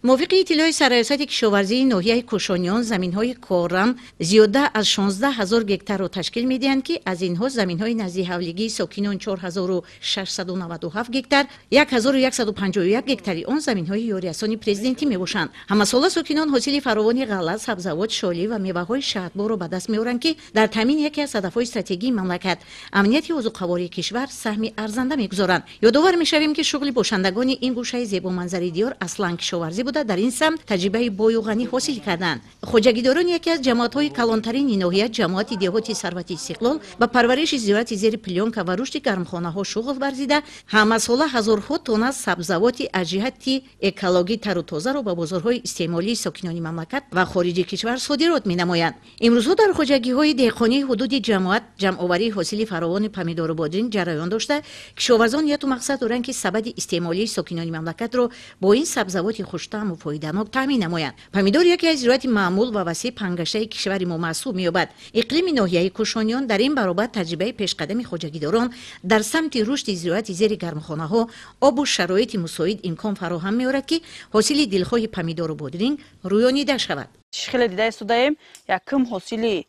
Мувофиқи иттилои Сарраёсати кишоварзии ноҳияи Кӯшониён, заминҳои корам зиёда аз 16 ҳазор гектарро ташкил медиҳанд, ки аз инҳо заминҳои наздиҳавлигии сокинон 4697 гектар, 1151 гектари он заминҳои ёрирасони президентӣ мебошанд. Ҳамасола сокинон ҳосили фаровони ғалла, сабзавот, шолӣ ва меваҳои шаҳдборро ба даст меоранд, ки дар таъмини яке аз ҳадафҳои стратегии мамлакат, амнияти озуқавории кишвар саҳми арзанда мегузоранд. Ёдовар мешавем, ки шуғли бошандагони ин гӯшаи зебоманзари диёр аслан кишоварзӣ буда, дар ин самт таҷрибаи бою ғанӣ ҳосил карданд. Хоҷагидорони яке аз ҷамоатҳои калонтарини ноҳия, ҷамоати деҳоти Сарвати Истиқлол, ба парвариши зироати зери плёнка ва рушди гармхонаҳо шуғл варзида, ҳамасола ҳазорҳо тонна сабзавоти аз ҷиҳати экологӣ тару тозаро ба бозорҳои истеъмолии сокинони мамлакат ва хориҷи кишвар содирот менамоянд. Имрӯзҳо дар хоҷагиҳои деҳқонии ҳудуди ҷамоат ҷамъоварии ҳосили фаровони помидору бодринг ҷараён дошта, кишоварзон нияту мақсад доранд, ки сабади истеъмолии сокинони мамлакатро бо ин сабзавоти хуштаъму фоиданок таъмин намоянд. Помидор яке аз зироати маъмул ва васеъ паҳнгаштаи кишвари мо маҳсуб меёбад. Иқлими ноҳияи Кӯшониён дар ин баробар таҷрибаи пешқадами хоҷагидорон дар самти рушди зироати зери гармхонаҳо, обу шароити мусоид имкон фароҳам меорад, ки ҳосили дилхоҳи помидору бодринг рӯёнида шавад. Хеле дида истодаем, якум ҳосили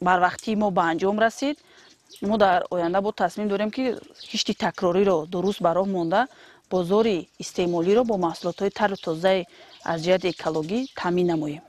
барвақтии мо ба анҷом расид. Мо дар оянда бо тасмим дорем, ки кишти такрориро дуруст ба роҳ монда, бозори истеъмолиро бо маҳсулотҳои тару тозаи аз ҷиҳати экологӣ таъмин намоем.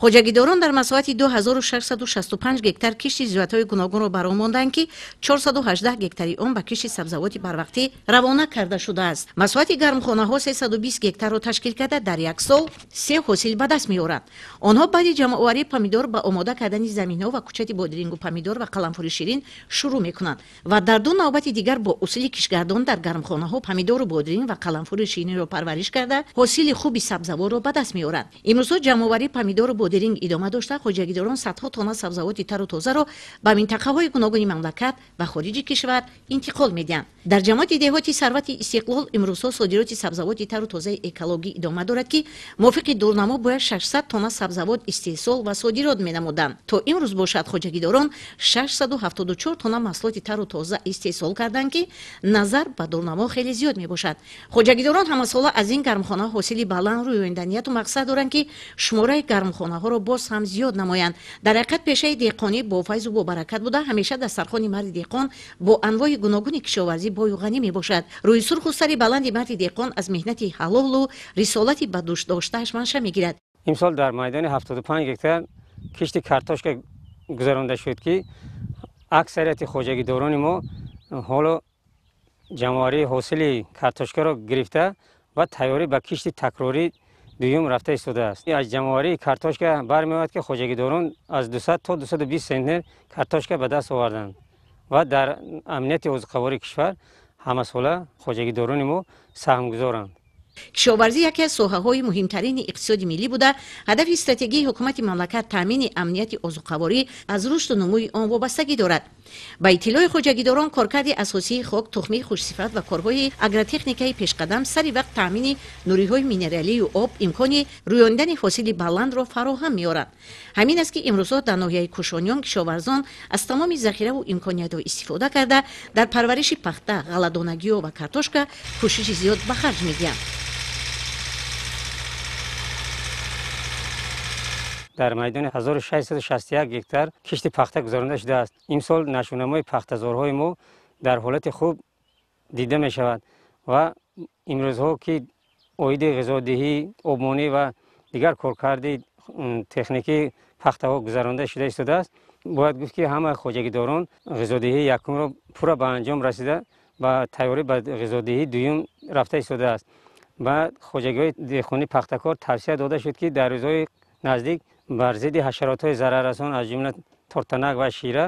Хоҷагидорон дар масоҳати 2665 гектар кишти зироатҳои гуногунро ба роҳ монданд, ки 418 гектари он ба кишти сабзавоти барвақтӣ равона карда шудааст. Масоҳати гармхонаҳо 320 гектарро ташкил карда, дар як сол се ҳосил ба даст меоранд. Онҳо баъди ҷамъоварии помидор ба омода кардани заминҳо ва кучати бодирингу помидор ва қаламфури ширин шурӯъ мекунанд ва дар ду навбати дигар бо усули кишгардон дар гармхонаҳо помидору бодринг ва қаламфури ширинро парвариш карда, ҳосили хуби сабзаворро ба даст меоранд. Имрӯзҳо ҷамъоварии помидору бодринг идома дошта, хоҷагидорон садҳо тонна сабзавоти тару тозаро ба минтақаҳои гуногуни мамлакат ва хориҷи кишвар интиқол медиҳанд. Дар ҷамоати деҳоти Сарвати Истиқлол имрӯзҳо содироти сабзавоти тару тозаи экологӣ идома дорад, ки мувофиқи дурнамо бояд 600 тонна сабзавот истеҳсол ва содирот менамуданд. То имрӯз бошад, хоҷагидорон 674 тонна маҳсулоти тару тоза истеҳсол карданд, ки назар ба дурнамо хеле зиёд мебошад. Хоҷагидорон ҳамасола аз ин гармхона ҳосили баланд рӯёнида, нияту мақсад доранд, ки шумораи гармхонаҳоро боз ҳам зиёд намоянд. Дар ҳақиқат, пешаи деҳқонӣ бо файзу бо баракат буда, ҳамеша дастархони марди деҳқон бо анвои гуногуни кишоварзӣ бою ғанӣ мебошад. Рӯи сурху сари баланди марди деҳқон аз меҳнати ҳалолу рисолати ба дӯш доштааш манша мегирад. Имсол дар майдони 75 гектар кишти картошка гузаронда шуд, ки аксарияти хоҷагидорони мо ҳоло ҷамъоварии ҳосили картошкаро гирифта ва тайёрӣ ба кишти такрорӣ дуюм рафта истодааст. Аз ҷамъоварии картошка бармеояд, ки хоҷагидорон аз 200 то 220 центнер картошка ба даст оварданд ва дар амнияти озуқавории кишвар ҳамасола хоҷагидорони мо саҳмгузоранд. Кишоварзӣ яке аз соҳаҳои муҳимтарини иқтисоди миллӣ буда, ҳадафи стратегии ҳукумати мамлакат таъмини амнияти озуқаворӣ аз рушду нумӯи он вобастагӣ дорад. Ба иттилои хоҷагидорон, коркарди асосии хок, тухмии хушсифат ва корҳои агротехникаи пешқадам, сари вақт таъмини нуриҳои минералию об имкони рӯёнидани ҳосили баландро фароҳам меорад. Ҳамин аст, ки имрӯзҳо дар ноҳияи Кӯшониён кишоварзон аз тамоми захираву имкониятҳо истифода карда, дар парвариши пахта, ғалладонагиҳо ва картошка кӯшиши зиёд ба харҷ медиҳанд. Дар майдони 1661 гектар кишти пахта гузаронда шудааст. Имсол нашъунамои пахтазорҳои мо дар ҳолати хуб дида мешавад ва имрӯзҳо, ки оиди ғизодиҳӣ, обмонӣ ва дигар коркарди техникии пахтаҳо гузаронда шуда истодааст, бояд гуфт, ки ҳама хоҷагидорон ғизодиҳии якумро пурра ба анҷом расида, ба тайёрӣ ба ғизодиҳии дуюм рафта истодааст. Ба хоҷагиҳои деҳқонии пахтакор тавсия дода шуд, ки дар рӯзҳои наздик бар зидди ҳашаротҳои зараррасон, аз ҷумла тортанак ва шира,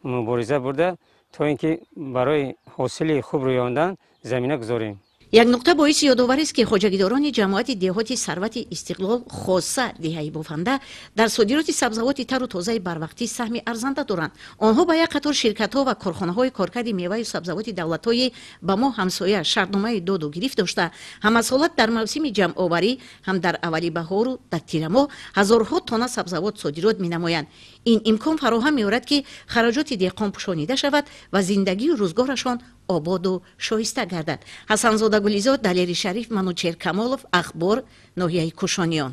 мубориза бурда, то ин ки барои ҳосили хуб рӯёндан замина гузорем. Як нуқта боиси ёдоварист, ки хоҷагидорони ҷамоати деҳоти Сарвати Истиқлол, хоса деҳаи Бофанда, дар содироти сабзавоти тару тозаи барвақтӣ саҳми арзанда доранд. Онҳо ба як қатор ширкатҳо ва корхонаҳои коркарди меваю сабзавоти давлатҳои ба мо ҳамсоя шартномаи доду гирифт дошта, ҳамасола дар мавсими ҷамъоварӣ ҳам дар аввали баҳору дар тирамоҳ ҳазорҳо тонна сабзавот содирот менамоянд. Ин имкон фароҳам меорад, ки хароҷоти деҳқон пӯшонида шавад ва зиндагию рӯзгорашон Ободу шоиста гардад. Ҳасанзода Гулизод, Далери Шариф, Манучер Камолов, Ахбор, ноҳияи Кушониён.